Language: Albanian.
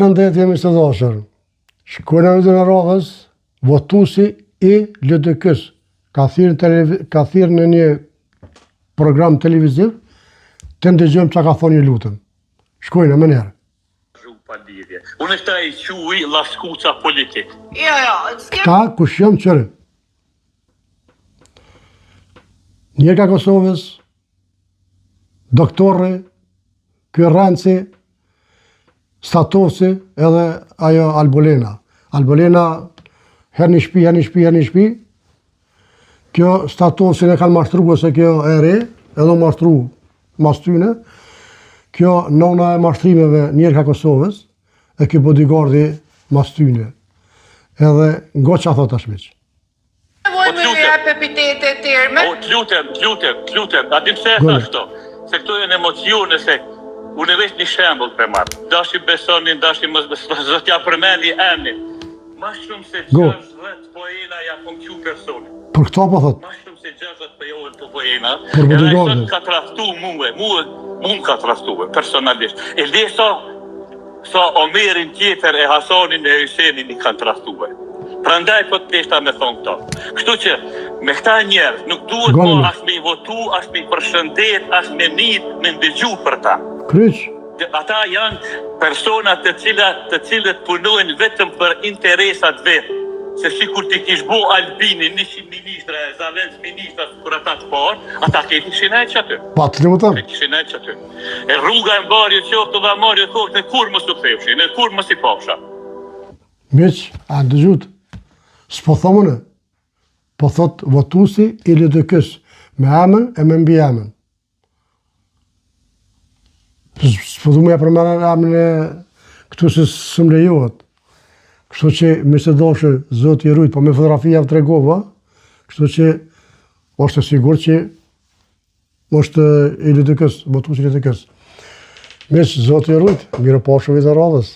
Përshëndetje miq të dashur. Shkojna në videon e radhës, votuesi i LDK-s ka thirrë në televi, ka thirrë në një program televiziv, të ndëgjojmë çka ka thonë ju lutem. Shkojna menjëherë. Rrugë pa lidhje. Unë këta i quaj laskuca politik. Jo, jo, s'ke Këta kush janë qëre? Njerka Kosovës, doktori, ky Renci, Statosi edhe ajo Albulena. Albulena herë një shpi, herë një shpi, herë një shpi. Kjo Statosin e kanë mashtru ose kjo e re, edhe u mashtru mas tyne. Kjo nona e mashtrimeve Njerka Kosovës, e kjo bodyguardi mas tyne. Edhe ngo ça thot tash miq. Nevojë me lutem. jap epitete terme. O, të lutem, të lutem, të lutem. A di pse e thash këto? Se këto janë emocione se unë veç një shembull pe marr. Dashi besoni, dashi mos besoni, s'do t'ja përmendi emrin. Ma shumë se Go. 60 poena ja kom çu personit. Për këto po thot. Ma shumë se 60 poena po poena. Për Edhe ai bodyguardin. sot ka tradhtu mua, mua, mua më ka tradhtu personalisht. E di sa Sa Omerin tjetër e Hasanin e Hysenin i kanë tradhtue. Prandaj po të deshta me thonë këto. Kështu që me këta njerëz nuk duhet po as me i votu, as me i përshëndet, as me nit, me ndëgju për ta. Kryq. Ata janë persona të cilat të cilët punojnë vetëm për interesat vet. Se sikur t'i kish bo Albini 100 ministra e zavendës ministra sikur ata të parë, ata krejt ishin nejt qaty. Pa të lutem. Krejt ishin nejt qaty. E rruga e mbarë ju qoftë dhe marë ju qoftë, e kurrë mos u kthefshin, e kurrë mos i pafsha. Miq, a dëgjut? S'po thom unë. Po thot votuesi i LDK-s me emën e me mbiemën. S'po du me ja përmend emën e këtu se s'më lejohet. Kështu që miq të dashur, Zoti ju rujt, po me fotografi jau tregova, kështu që është e sigurt që është i LDK-s, votuesi i LDK-s. Miq, Zoti ju rujt, mirupafshim videon e radhës.